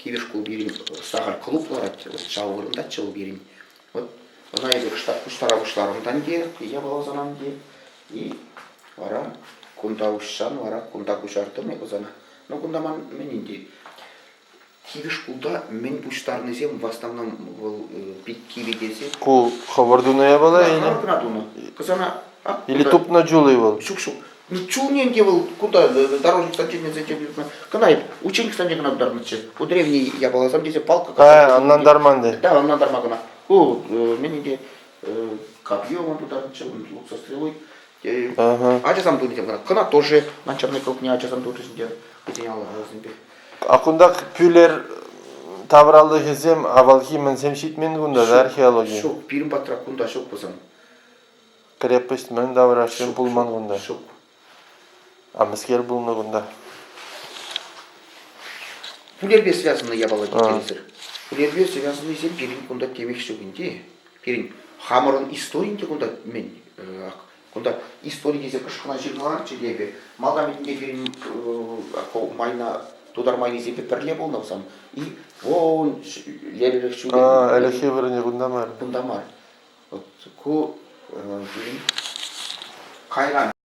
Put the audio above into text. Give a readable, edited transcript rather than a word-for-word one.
Кивӗ шкул пирӗн сахал клуб ларать, вот ҫав вырӑнтаччӗ вӑл пирӗн. Вот ӑна эпӗ кӑштах пуҫтара пуҫларӑм та ӗнтӗ, япаласана ӗнтӗ. И вара кунта уҫсан вара кунта куҫартӑм эпӗ сана. Ну кунта ман мӗн ӗнтӗ кивӗ шкулта мӗн пуҫтарнисем в основном вӑл пит кивӗ тесе. Ку хӑвӑр тунӑ япала или? Хӑвӑр кӑна тунӑ. Кӑсана Или тупнӑ чул-и вӑл? Ҫук, ҫук. Чулне ӗнтӗ вӑл кунта дорожник сантиметрсенче кӑна ученик сантиметр кӑна тутарнӑччӗ. Ку древний япаласем тесе палка. А, ӑнлантарман те. Да, ӑнлантарма кӑна. Ку мӗн ӗнтӗ копье вон тутарнӑччӗ, лук со стрелой. Ачасам тунӑ тем кӑна. Кӑна тоже начальник кӑлкне ачасам турӗҫ ӗнтӗ хӑйсен аллисемпе. А кунта Пӳлер тавралӑхӗсем авалхи мӗнсем ҫитмен кунта, да, археологи? Ҫук, пирӗн патра кунта ҫук вӗсем. Крепость мӗн таврашсем пулман кунта? Ҫук. А мӗскер пулнӑ кунта? Пӳлерпе связанный япала теттересӗр. Пӳлерпе связанныйсем пирӗн кунта темех ҫук ӗнтӗ. Пирӗн хамӑрӑн историн те кунта мӗн кунта истори тесе кӑшкӑна ҫырнӑларччӗ те эпӗ. Малтан ӗнтӗ пирӗн майна тутар майнисемпе пӗрле пулнӑ вӗсем. И вон леререх ҫӳренӗ. А, ӗлӗкхи вырӑнӗ кунта мар. Кунта мар. Вот ку пирӗн кайран.